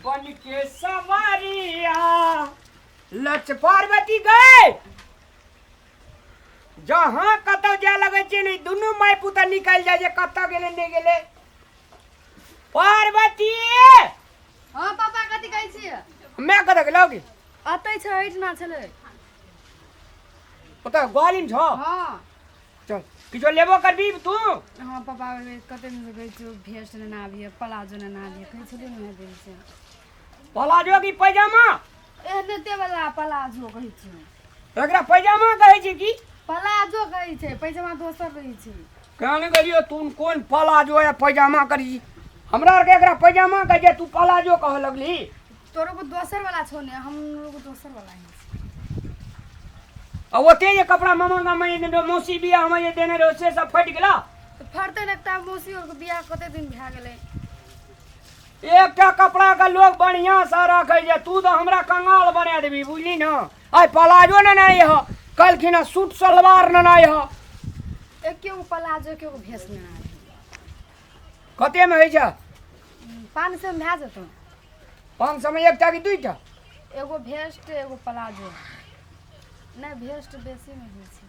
बन के सवारिया लच पार्वती गए जहाँ कतौ जाय लगै छै ने दुनू माय पुता निकलि जाइ छै कतऽ गेलै नहि गेलै। पार्वती। हाँ पापा, कथी कहै छियै? मैं कतऽ गेलौ की? अतै छै, एहिठिना छलै। ओतऽ ग्वालिन छौ? हाँ। चल, किछो लेबो करबी तू? हाँ पापा, कते दिन से कहै छियौ भेस्ट लेना आबियै, प्लाजो लेना आबियै, कहै छलियै ने ओएह दिन से। प्लाजो की पैजामा? एहने ते वाला प्लाजो कहै छियौ। एकरा पैजामा कहै छै की? प्लाजो कहै छै, पैजामा दोसर रहै छै। केहन गेलियो तू, कोन प्लाजो या पैजामा करी? हमरा आरके एकरा पैजामा कहै छै, तू प्लाजो कहऽ लगली। तोरो को दोसर वाला छौ ने, हम लोग दोसर वाला है। आ ओते जे कपड़ा मामा गाम में जे मौसी बियाह में जे देने रहो से सब फटि गेला? तऽ फटतै ने, एकटा मौसी और के बियाह कते दिन भए गेलै। एकटा कपड़ा के लोग बढ़िया से रखे छै, तू तऽ हमरा कंगाल बना देबी, बुझली ने? आइ प्लाजो ने नहि ह, कहलखिन हँ सूट सलवार ने नहि ह। एके गो प्लाजो, एके गो भेस लेना आबियै। कते में होइ छै? 500 मे भए जेतौ। 500 में एकटा कि दुईटा? एगो भेस्ट, एगो प्लाजो। नहि, भेस्ट बेसी मे होइ छै।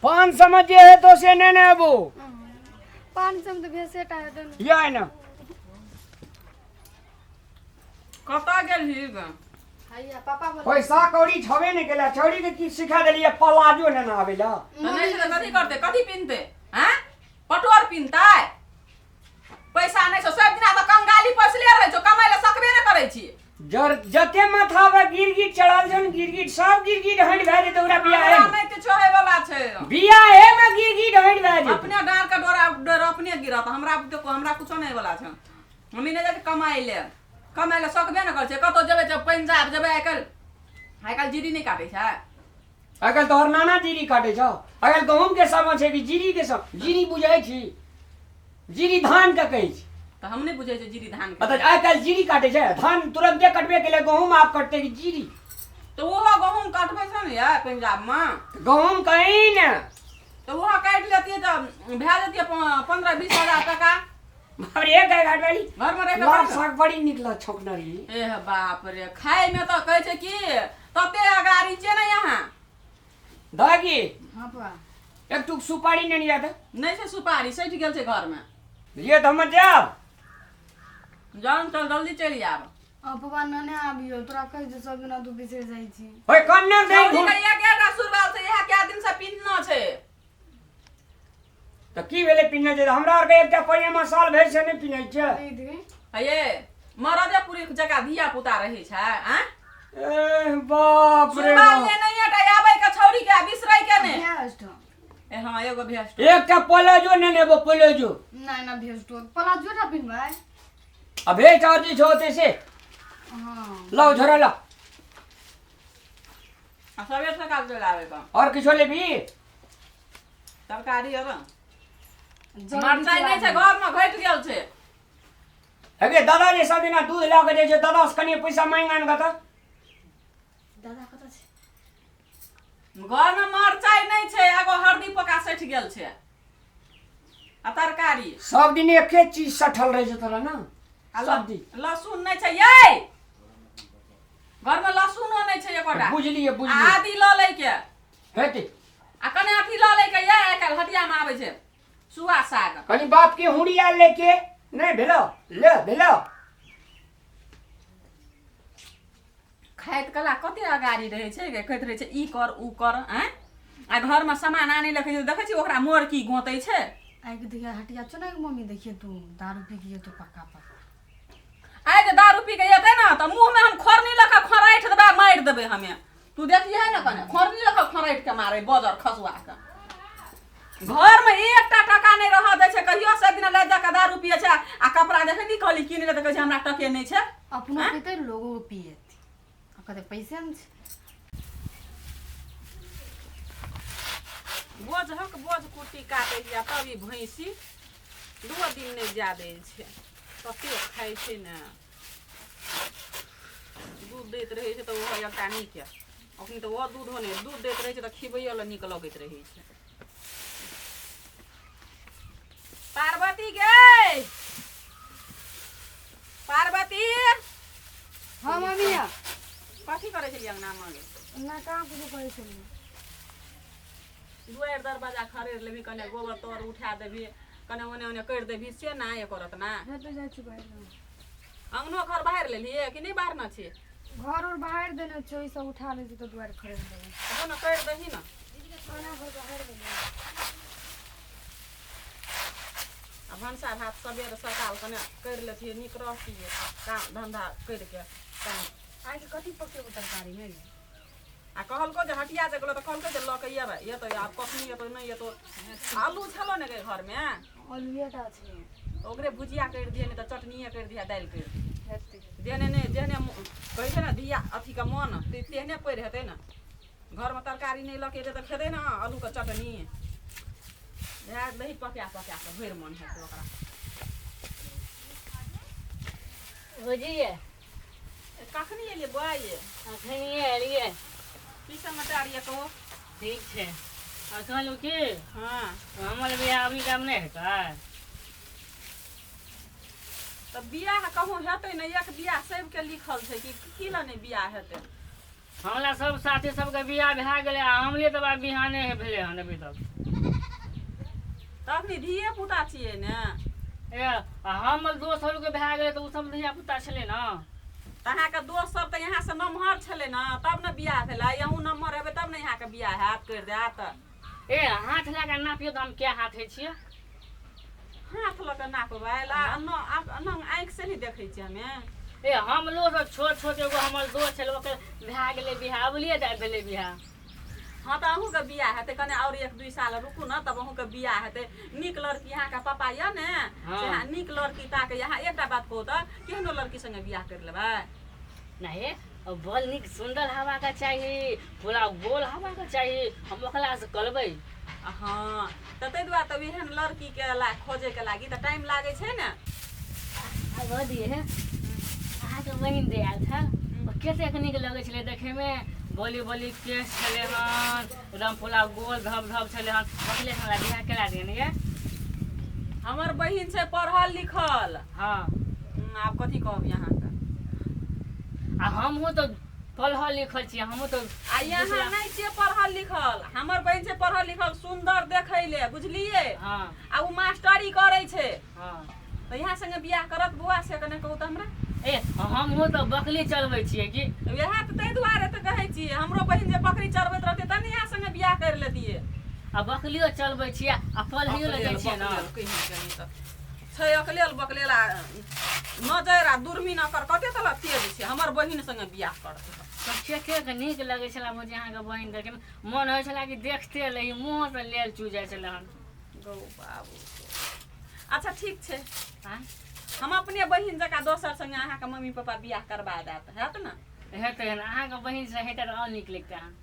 500 में जे हेतौ से नेने अबू। 500 मे तऽ भेसेटा हेतै ने। ये ने। कतऽ गेलही ग? हैया पापा बोल। पैसा कौड़ी छबे नहि केला, छौड़ी के की सिखा देलियै प्लाजो नेना आबै ला। तऽ नहि छै तऽ कथी करतै, कथी पिन्हतै? आँय, पटोर पिन्हतै? पैसा नहि छौ, सब दिना तऽ कंगाली पसले रहै छौ, कमाइ लए सकबे नहि करै छी। जर जते माथा पर गिरगिट चढ़ल छौ ने, गिरगिट सब गिरगिट हटि भए जेतै ओकरा बियाहे हमरा मे। नहि किछो होय वाला छै। बियाहे मे गिरगिट हटि भए जेतै। अपने डाँर के डोरा डोर अपने गिरत। हमरा देखो, हमरा कुछो नहि वाला छै। हम ई नहि जाइ छी कमाइ लए, कमाइ लए सकबे नहि करै छै। कतहु जेबै जब पंजाब जेबै, आइ काल्हि आइ काल्हि जीरी नहि काटै छै। आइ काल्हि तोहर नाना जीरी काटै छौ? आइ काल्हि गहूँम के समय छै कि जीरी के समय? जीरी बुझै छी? जीरी धान के कहै छै। तऽ हम नहि बुझै छियै जीरी धान के। तऽ आइ काल्हि जीरी काटै छै? धान तुरन्ते कटबे केलै, गहूँम आब कटतै कि जीरी? तऽ ओहो गहूँम कटबै छै ने यै पंजाबमे। गहूँम कहीं ने। तऽ ओहो काटि लेतियै तऽ भए जतियै 15-20 हजार टाका। बाप रे, गाय घाट वाली। घरमे रहि कऽ लाल करै। साग बड़ी निकल छौकनरी। एह बाप रे, खायमे तऽ कहै छै कि तते अगाड़ी छियै ने यहाँ। दागी। हाँ पापा। एक टुक सुपारी नेने जाता। नहि छै सुपारी, सठि गेल छै घरमे। ये तऽ हम जायब। जान चल, जल्दी चलि आब। आ पापा, नने आबियो, तोरा कहै छियौ सब दिना तू बिसरि जाइ छी। ओए कन्ने दे। छौड़ी के एक एकटा सुरबाल छै, इएह कए दिन से पिन्हना छै। तऽ की भेलै पिन्हने छै? हमरा आरके एकटा पैजामा साल भरि से नहि पिन्है छै। ई दीदी। हे, मरदे पुरी जकाँ धिया पुता रहै छै आँय? ए बाप रे। सुरबाल बाप। ने नहि हटा आबै के छौड़ी के बिसरै के ने। भेस्ट। ए हँ, एगो भेस्ट। एकटा प्लाजो नेने एबो, प्लाजो। नहि नहि, भेस्टो प्लाजो टा पिन्हबै। आ भेट और जे छौ ओतै से। हाँ। लाओ झोरा ला। आ सबेर सकाल चलि आबै के। और किछो लेबी? तरकारी आर। जल्दी मरचाइ नहि छै चला। घरमे, घटि गेल छै। हेगे दादा जे सब दिना दूध लऽ के जाइ छै, दादा से कनि पैसा मांगि आन कऽ तऽ। दादा कतऽ छै? घरमे मरचाइ नहि छै, एगो हरदी पका सठि गेल छै आ तरकारी। सब दिन एके चीज सठल रहै छै तोरा ने। आ सब दिन। लहसुन नहि छै यै घरमे, लहसुनो नहि छै एकोटा। बुझलियै। आ बुझलियै। आदी लऽ लै के। हेतै। आ कने अथी लऽ लै के यै, आइ काल्हि हटियामे आबै छै सुआ साग। कनि बाप के हुड़ी आयल लेके नहि भेलो, ले भेलो। खाइत कला कते अगाड़ी रहै छै गे, कहैत रहै छै ई कर, ऊ कर। आँय, आ घरमे सामान आनै लए कहै छै, देखै छी ओकरा मोर की गोतै छै। आइ के देखिए हटिया चो ना मम्मी, देखिए तू दारू पी के तो पक्का पक्का। आइ जे दारू पी के एतै ने तऽ मुँहमे हम खोरनी लऽ कऽ खोराठि देबै, मारि देबै हमे। तू देखिहे ने, कने खोरनी लऽ कऽ खोराठि के मारै बजर खसुआ के। घरमे एकटा टका नहि रहऽ दै छै कहियो। सब दिना लऽ जा कऽ दारू पियै छै आ कपड़ा देखै नहि कहली किन ले तऽ कहै छै हमरा टके नहि छै। अपनो पीते, लोगो के पिएते आ कहते पैसे नहि छै। बोझक बोझ कुट्टी काटै छै आ तब ई भैंसी दूओ दिन नहि जा दै छै, तते खाइ छै ने। दूध दैत रहै छै तऽ ओहो एकटा नीक यऽ, अखन तऽ ओहो दूधो नहि। दूध दैत रहै छै तऽ खिबैयो लए नीक लगैत रहै छै। पार्वती गे, पार्वती। करै छलियै अंगनामे गे? ना कहाँ कुछो करै छलियै। दुआरि दरवाजा खड़ेर लेबही, कने गोबर तोबर उठा देबही, कने ओने ओने करि देबही, से ना करत ना। हेतै जाइ छी बाहर। अंगनो घर बाहर लेलियै कि नहि बाहरना छी? घर उर बाहर देने छियै, ई सब उठा लै छी तऽ दुआरि खड़ेर देबै। तखन ने करि दही ने। अंगना घर बाहर देबै। आ भनसा भात सबेर सकाल कने करि लेतियै, नीक रहतियै। काम धन्धा करिके कने आइके कथी पकेबो तरकारीमे गे? आ कहलको जे हटिया जे गेलो तऽ कहलकै जे लऽ के अयबै, एतै आब कखनी एतै नहि एतौ। आलू छलो ने गे घरमे? आलुए टा छै। ओकरे भुजिया करि दियै, नहि तऽ चटनिए करि दिहे, दालि करि दिहे। हेतै। जेहने नहि जेहने कहै छै ने धिया अथीके मन तेहने पड़ि हेतै ने। घरमे तरकारी नहि लऽ के एतै तऽ खेतै ने आलूके चटनी। इएह दही पका पका कऽ भरि मन हेतै ओकरा। भौजी, कखनी एलियै बौआ ये? अखनिए एलियै। की समाचार यऽ कहू? ठीक छै। आ कहलहुँ की, हँ, हमर बियाह अभी काम नहि हेतै? तऽ बियाह कहूँ हेतै ने, एक बियाह सबके लिखल छै कि की लए नहि बियाह हेतै? हमरा सब साथी सबके बियाह भए गेलै आ हमरे तऽ आब बियाह नहि भेलै हन अभी तक। तऽ अखनी धिये पुता छियै ने। ए, आ हमर दोस्त सबके भए गेलै तऽ ओ सब धिया पुता छलै ने। तऽ अहाँके दोस्त सब तऽ यहाँ से नमहर छलै ने, तब ने बियाह भेलै। अहूँ नमहर हेबै तब ने यहाँके बियाह हैत, करि देत। ए, हाथ लए कऽ नापियौ तऽ हम कै हाथ होइ छियै। हाथ लऽ कऽ नापबै? आँखि से नहि देखै छियै हमे। ए, हमरो सब छोट छोट एगो हमर दोस्त छलै, ओकर भए गेलै बियाह, अबलिए तऽ भेलै बियाह। हँ, तऽ अहूँके बियाह हेतै। कने आओर 1-2 साल रुकू ने, तब अहूँके बियाह हेतै। नीक लड़की अहाँके पापा यऽ ने, हँ। से अहाँ नीक लड़की ताके। अहाँ एकटा बात कहू तऽ, केहनो लड़की संगे बियाह करि लेबै? नहीं, बड़ नीक सुन्दर हवाके चाही, पूरा गोल हवाके चाही, हम ओकरासँ करबै। हँ, तऽ ताहि दुआरे तऽ एहन लड़कीके ला खोजैके लागी तऽ टाइम लागै छै ने। आ भौजी, अहाँके बहिन जे आयल छल, ओ कतेक नीक लगै छलै देखैमे। बोली बोली केश छलै हन, एकदम पूरा गोल धब धब छलै हन। ओकरे हमरा बियाह करा दिअ ने यै। हमर बहिन छै पढ़ल लिखल। हँ। आब कथी कहब अहाँके? आ हमहूँ तऽ पढ़ल लिखल छियै, हमहूँ तऽ। आ यहाँ नहि छियै पढ़ल लिखल। हमर बहिन छै पढ़ल लिखल, सुन्दर देखै ले, बुझलियै? हँ। आ ओ मास्टरी करै छै। हँ। तऽ यहाँ संगे बियाह करत बौआ, से कने कहू तऽ हमरा? ए, हमहूँ तऽ बकली चलबै छियै कि। वएह तऽ ताहि दुआरे तऽ कहै छियै, हमरो बहिन जे बकरी चरबैत रहतै तब ने यहाँ संगे बियाह करि लेतियै। आ बकलियो चलबै छियै आ पढ़ैयो लए जाइ छियै ने। बकलेल कहीं कहीं तऽ छै अकलेल बकलेल, आ नजर आ दूरबीन ओकर कते तलक तेज छै। हमर बहिन संगे बियाह करतै? तऽ कतेक नीक लगै छलै भौजी अहाँके बहिन देखैमे। मन होइ छलै कि देखते रही, मुँहसँ लेल चू जाइ छलै हन। गौ बाबू, अच्छा ठीक छै। आँय? हम अपने बहिन जकाँ दोसर संगे अहाँके मम्मी पापा बियाह करबा देत, हैत ने? हेतै हन। अहाँके बहिनसँ हेतै तऽ आओर नीक लगतै हन।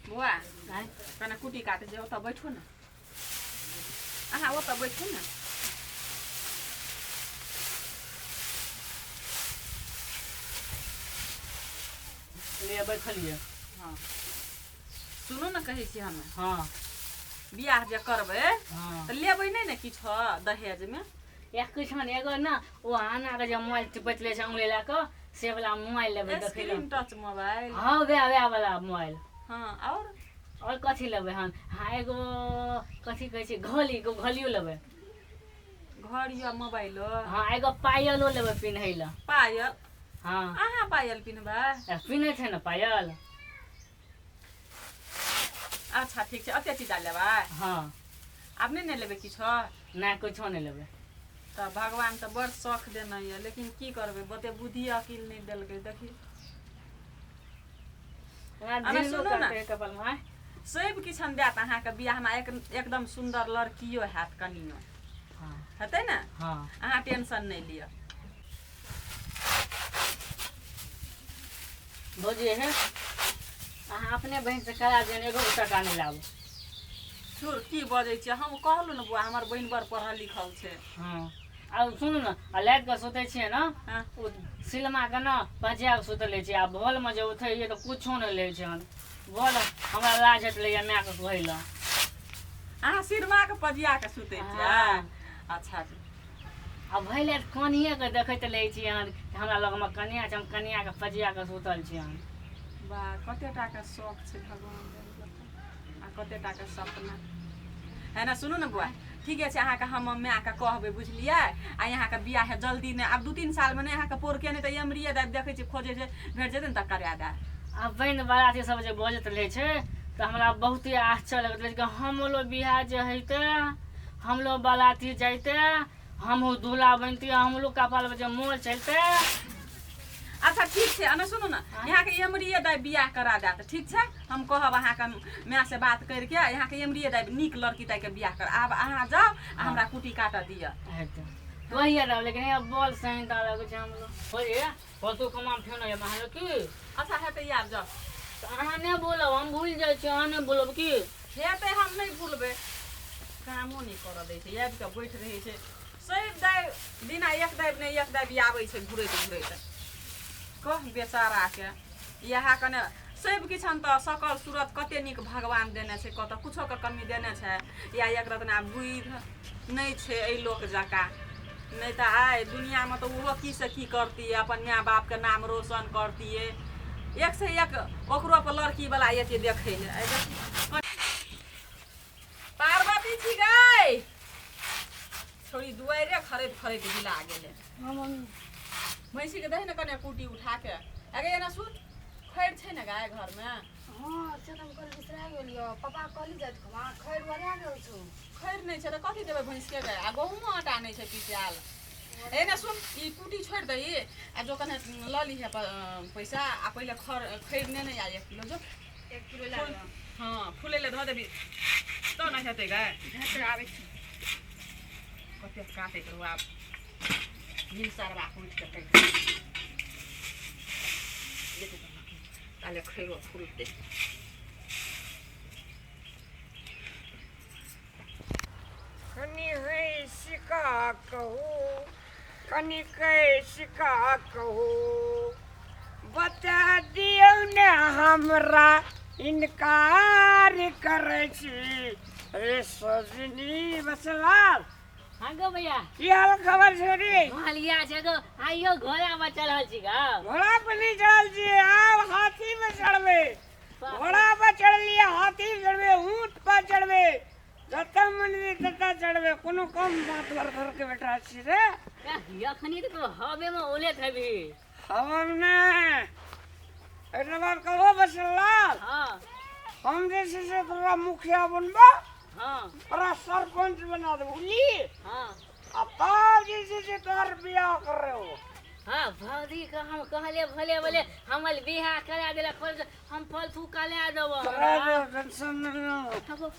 बौआ। आँय? कने कुटी काटै छै, ओतऽ बैठू ने। अहाँ ओतऽ बैठू ने। ले बैठलियै। हँ, सुनू ने, कहै छी हमे। हँ। बियाह जे करबै हँ, तऽ लेबै नहि ने किछु दहेजमे? एक किछु ने, एगो ने ओ आना के जे मोबाइल टिपैत रहै छै उंगली लए कऽ, से वाला मोबाइल लेबै देखै लए। Screen touch mobile? हँ, वएह वएह वाला मोबाइल। हँ, आओर? आओर कथी लेबै हन? हँ, एगो कथी कहै छै, घड़ी, एगो घड़ियो लेबै। घड़ी आ मोबाइलो? हँ, एगो पायलो लेबै पिन्है लए। पायल? हँ। अहाँ पायल पिन्हबै? पिन्है छै ने पायल। अच्छा ठीक छै, एते चीज लेबै? हँ। आब नहि ने लेबै किछो? नहि, किछो नहि लेबै। तऽ भगवान तऽ बड़ शौख देने यऽ, लेकिन की करबै, बहुते बुद्धि अकिल नहि देलकै, देखी। हमरा अरे दिलो सुनू ने। करतै कपालमे, आँय? सब किछु हम देत अहाँके बियाहमे, एक एकदम सुन्दर लड़कियो हैत कनियो। हँ। हेतै ने? हँ। अहाँ टेंशन नहि लिअ। भौजी हे, अहाँ अपने बहिनसँ करा दियौ, एगो टका नहि लाबू। छोड़, की बजै छियै? हम कहलहुँ ने बौआ, हमर बहिन बड़ पढ़ल लिखल छै। हँ, आ सुनू ने, आ लाइट कऽ सुतै छियै ने, हँ। ओ सिलमाके ने पजिया कऽ सुतल रहै छियै, आ बॉलमे जे उठै छियै तऽ कुछो नहि लै छै हन बॉल। हमरा लाज होइत रहैए मायके कहै लए। अहाँ सिरमाके पजिया के सुतै छियै? हँ। अच्छा। आ भैले कनिएके देखैत रहै छियै हन कि हमरा लगमे कनिया छै, हम कनियाके पजिया कऽ सुतल छियै हन। बा कते टाके शौक छै भगवान आ कते टाके सपना है ना। सुनू ने बुआ, ठीके छै, अहाँके हम मायके कहबै बुझलियै, आ अहाँके बियाह है जल्दी नहि, आब 2-3 सालमे नहि अहाँके पोरके नहि तऽ एमरिए दाबि देखै छियै खोजै छै भेट जेतै ने तऽ करा दए। आ बहिन बाराती सब जे बजैत रहै छै तऽ हमरा बहुते आश्चर्य लगैत रहै छै कि हमरो बियाह जे हेतै, हमरो बाराती जैते, हमहूँ दूल्हा बनतियै, हमरो कपाल पर जे मोल चलतै। अच्छा ठीक छै, अने सुनू ने, अहाँके एमरिए दाइ बियाह करा देत, ठीक छै? हम कहब अहाँके माय से बात करके अहाँके एमरिए दाइ नीक लड़की ताकि बियाह कर। आब अहाँ जाउ आ हमरा कुटी काटऽ दिअ। हेतै वही रहब, लेकिन यहाँ बॉल सहिता लगै छै हमरो। होइए फालतू कमा फेर नहि अहाँ की। अच्छा हेतै, आब जाउ। तऽ अहाँ नहि बोलब, हम भूलि जाइ छी, अहाँ नहि बोलब की हेतै, हम नहि भूलबै। कामो नहि करऽ दै छै, आबि कऽ बैठ रहै छै सब दाइ दिना, एक दाबि नहि एक दाबि आबै छै घुरैत घुरैत। कह बेचाराके इएह कने सब किछु तऽ सकल सूरत कते नीक भगवान देने छै, कतऽ कुछोके कमी देने छै, या एक रतना बुद्धि नहि छै एहि लोक जकाँ, नहि तऽ आइ दुनियामे तऽ ओहो की से की करतियै, अपन माय बापके नाम रोशन करतियै। एक से एक ओकरो पर लड़की वाला एते देखै लए। आइ देख पार्वती छी गै, छोड़ी दुआरे खरैत खरैत बिला गेलै। हाँ मम्मी। भैंसी के दही ने कने कुटी उठा के। अगे एना सुन, खैर छै ने गाय घरमे? हाँ से तऽ हम कल बिसरा गेलियो, पापा कहली जाइत खमा खैर बना गेल छौ। खैर नहि छै तऽ कथी देबै भैंसके गाय? आ गहूँमो आटा नहि छै पिसायल। ए ने सुन, ई कुटी छोड़ि दही आ जो कने लऽ लीहे पैसा आ पहिले खर खैर नेने आ 1 किलो जो। 1 किलो ला। हाँ फूलै लए धऽ देबही तब ने हेतै गाय। हेतै, आबै छी। कते काटैत रहू, आब भिनसरवा उठि कऽ काटि ताले खैरो फूलतै। कनि हँसि कऽ कहू, कनि कसि कऽ कहू, बता दियौ ने हमरा इनकार करै छी रे सजनी बसलाल। हाँ गो भैया, की हाल खबर छै रे? हालिया छै गो, आइयो घोड़ा पर चढ़ल छी गो। घोड़ा पर नहीं चढ़ल छियै, आब हाथी में चढ़बै। घोड़ा पर चढ़लियै, हाथी पर चढ़बै, ऊँट पर चढ़बै, जतऽ मन हेतै ततऽ चढ़बै। कोनो कम बात भर भर के बेटा छी रे। अखनी तऽ तू हवे में ओलेत हेबी। हवा में एकटा बात कहबो बसलाल? हाँ। हम जे छै से तोरा मुखिया बनबो, हाँ, तोरा सरपंच बना देबो, बुझली? हाँ। आ तब जे छै से तोहर बियाह करबो। हाँ भौजी के हम कहले भले भले हमर बियाह करा देलक, पर हम फल फूल करा देबो। करा देबो, टेंशन नहि लो।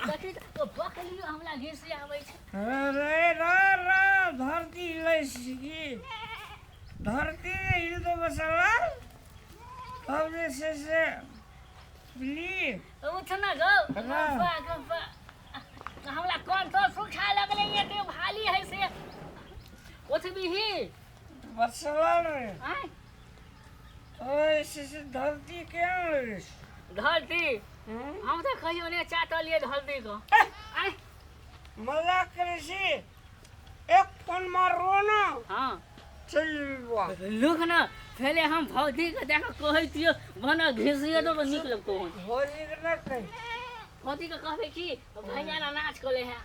देखी तऽ ओ बकलियो हमरा घिसे आबै छै। रे रे रे, धरती हिलै छै की? धरती जे हिलतौ बसलाल, तब जे छै से बुझली? उठ ना गौ। हाँ। गप्पा गप्पा हमरा कोन तो सुखा लगले, ये ते भाली है से उठबी ही। बसलाल रे, आय? ओइ से से धरती केहन लगै छै? धरती? हम्म? हम तऽ कहियो नहि चाटलियै धरती को। आय? मजाक करै छी? एक फोन मारबो ने, हाँ, चलि जेबी बुआ। लुक न, पहले हम भौजी के देख कहै छियो बना घिसियो तो नीक लगतो हन। भौजी के नहि कही। भौजी के कहबै कि भैया ना नाच कले है।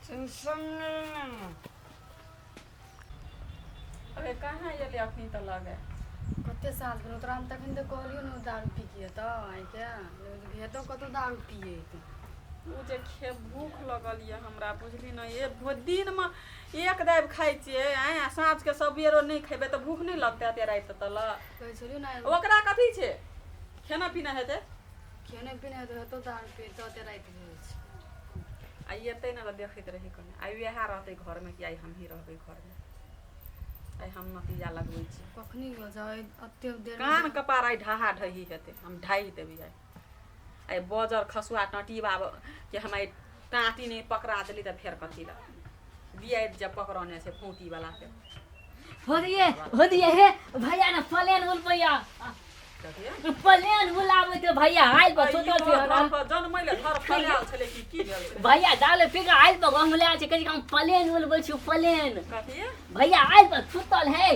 टेंशन नहि लेना। अरे कहाँ एलै अखनी तऽ लगे? कते साल भेल तोरा, हम तखन तऽ कहलियौ ने दारू पी के तऽ आइके हेतौ कतौ दारू पियैत। ओ जे खे भूख लगल यऽ हमरा, बुझली ने? दिनमे एक दाबि खाइ छियै आँय, आ साँझके सबेरो नहि खेबै तऽ भूख नहि लगतै एते राति तलक? कहै छलियौ ने। ओकरा कथी छै, खाना पीना हेतै? खेने पीने हेतौ दारू पियैत ओते राति भेल छै। आ एतै ने तऽ देखैत रही कने। आइ वएह रहतै घरमे कि आइ हमही रहबै घरमे? आइ हम नतीजा लगबै छी। कखनी गेल छै एते देर? कान कपार आइ ढाहा ढही हेतै, हम ढाहि देबै आइ। आइ बजर खसुआ टाँटी बाब के हम आइ टाँटी नहि पकड़ा देली तऽ फेर कथी लए बियाइत जब पकड़ने छै फौती वाला के। हो दिए, हो दिए हे भैया ने प्लेन उड़बैया। कथी? प्लेन उड़ाबै तऽ भैया आयल पर सोचल छी हमरा। जनमै लए धर फड़ायल छलै कि की भेल छलै? भैया दाल पी के आयल पर हम ले छै, कहै छै हम प्लेन उड़बै छी प्लेन। कथी? भैया आयल पर सुतल है।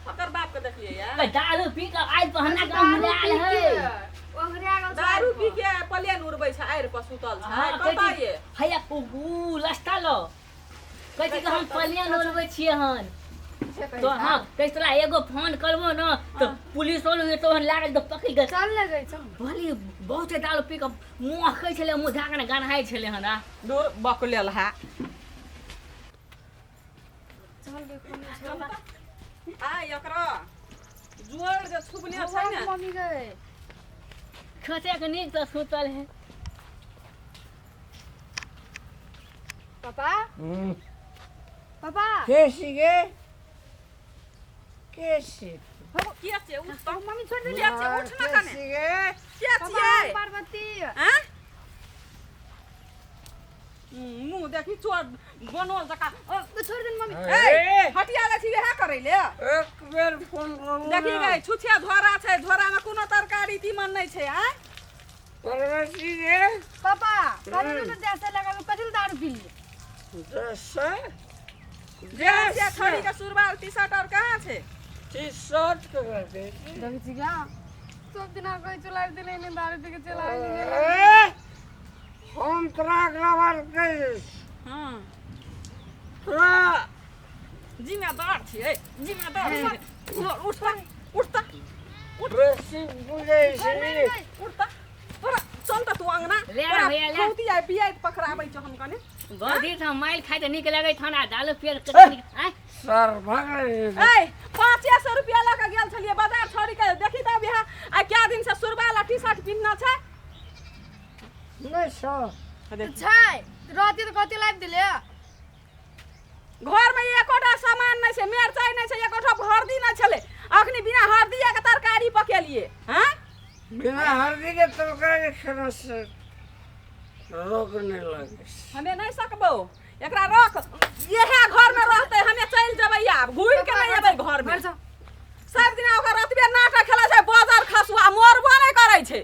ओकर बाप के देखलियै या दारू पी के आइ पहना के अंगुराल है। ओंघरिया गेल छै। दारू पी के प्लेन उड़बै छै, आड़ि पर सुतल छै। हाँ, कतऽ कहै ये? हैया उ लस्ता लो कहै छै कि हम पलियन उड़बै छियै हन। से कहै तो छै। हाँ कहै तोरा एगो फोन करबो न तो पुलिस वालो एतो हन लागल तो पकड़ के चल ने गई चल। भली बहुते दारू पी के मुँह कहै छलै, मुँह झाँक ने गन्हाइ छलै हन। आ दूर बकलेल है। चल गे कोनो छोड़। आ एकरा जोड़ जे छुबने छै ने। मम्मी गए। खसे के नीक तऽ सुतल है। पापा, पापा। के छी गे? के छी? के छै? उठ तऽ। मम्मी छोड़ दे। के छै? उठ न के कने। छी गे? के पापा, छियै? हम पार्वती। आँय? मुँह देखी चोर बनल जकाँ। ओ, तो छोड़ दे मम्मी। ए, हटिया लै छी इएह करै ले। एक बेर फोन करू। देखी गई, छुछे झोरा छै, झोरा में कोनो तरकारी तीमन नहि छै। आँय परवसी गे? पापा, कहली तो जैसे लगा कथी दारू पी लिए? जैसे से जैसे छोड़ी के सुरवाल टी शर्ट और कहाँ छै? टी शर्ट के दे। देखै छी क्या सब दिना कोई चलाबि देले ने दारू पी के चलाबि देले। ए, हम तोरा एकरा बार कहि हँ तोरा जिम्मेदार छियै, जिम्मेदार छियै। उठ तऽ, उठ तऽ, बेसी बुझै छी। उठ तऽ। तोरा चल तऽ तू अङ्गना। ले तोरा भैया, ले। खौती आइ बियाइत पकड़ाबै छौ हम कने। बड़ी तऽ माइल खाइ तऽ नीक लगै छन आ दारू पियल कते नीक आँय। सर भगै। ए, 500 रुपया लऽ कऽ गेल छलियै बाजार छोड़ी के, देखी तऽ बिहा आ क्या दिन से सुरवाल आ टी शर्ट पिन्हने छै। नहि सर। छै रहती तऽ कथी लाबि देले? घर में एकोटा सामान नहि छै, मिरचाइ नहि छै, एकोटा हरदी नहि छलै। अखनी बिना हरदिया के तरकारी पकेलियै। हँ बिना हल्दी के तरकारी खेला से रोग नहि लगै छै। हमे नहि सकबौ, एकरा रख, इएह घर में रहतै। हमे चलि जेबै, आब घुरि के नहि एबै घर में। घर जाओ। सब दिना ओकर रतबे नाटक खेलै छै। बाजार खसुआ मरबो नहि करै छै,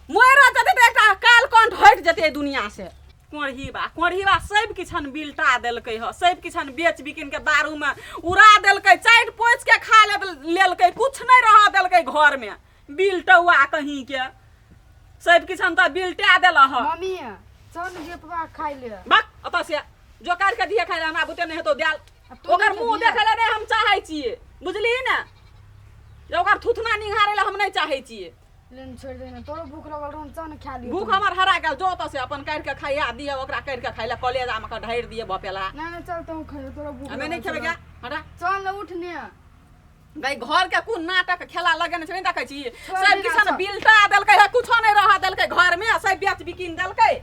मरि जेतै तऽ एकटा काल कंठ हटि जेतै एहि दुनिया से। कोढ़ीबा कोढ़ीबा सब किछन बिलटा देलकै ह, सब किछन बेच बिकिन के दारू में उड़ा देलकै, चाटि पोछि के खा लेलकै, कुछ नहि रह देलकै घर में। बिलटौआ कहीं के सब किछन तऽ बिलटा देल ह। मम्मी, चल ने गे पापा खाइ ले। बक ओतऽ से जो काटि के दिहे खाइ ले, हमरा बुते नहि हेतौ देल। आ तू ओकर नहि मुँह खेबही? देखै लए नहि हम चाहै छियै, बुझलिही ने? जे ओकर थुथना निहारै लए हम नहि चाहै छियै। ले ने, छोड़ दे ने, तोरो भूख लगल रहौ, चल ने खा लियो। भूख हमर हरा गेल। जो ओतऽ से अपन काटि के खाइया दिहे, ओकरा काटि के खाइ लए कलेजामे के ढारि दिहे बपेला। ना ना, चल तू खा, तोरो भूख हमे नहि लगल खेबै। छलौ। गे हटा। चल ने, उठ ने। गई, घर के कोन नाटक खेला लगेने छै, नहि देखै छी? छोड़ सब दे किछन ना, बिलटा देलकै है, कुछो नहि रह देलकै घर में, सब बेच बिकिन देलकै।